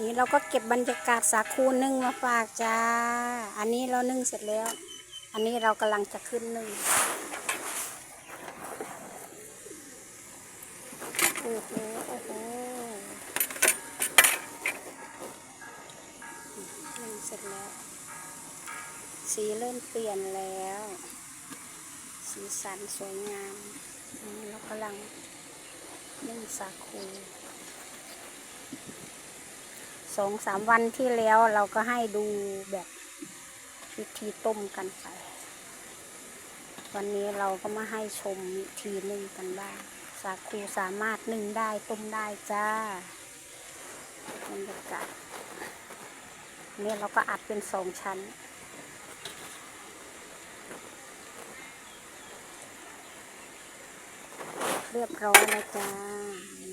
ນີ້ເຮົາກໍເກັບບັນຍາກາດສາຄູໜຶ້ງມາຝາກຈ້າ. ອັນນີ້ເຮົາໜຶ້ງເສັດແລ້ວ ອັນນີ້ເຮົາກຳລັງຈະຂຶ້ນໜຶ້ງ. ໂອ້ໂຫ ໂອ້ໂຫ ໜຶ້ງເສັດແລ້ວ ສີເລີ່ມປ່ຽນແລ້ວ ສີສັນສວຍງາມ. ອັນນີ້ເຮົາກຳລັງໜຶ້ງສາຄູ. ສອງສາມວັນທີ່ແລ້ວເຮົາກໍໃຫ້ດູແບບວິທີຕົ້ມກັນໄປ. ວັນນີ້ເຮົາກໍມາໃຫ້ຊົມວິທີໜຶ້ງກັນວ່າ ສາຄູສາມາດໜຶ້ງໄດ້ ຕົ້ມໄດ້ຈ້າ. ບັນຍາກາດ ນີ້ເຮົາກໍອັດເປັນສອງຊັ້ນ ຮຽບຮ້ອຍແລ້ວຈ້າ.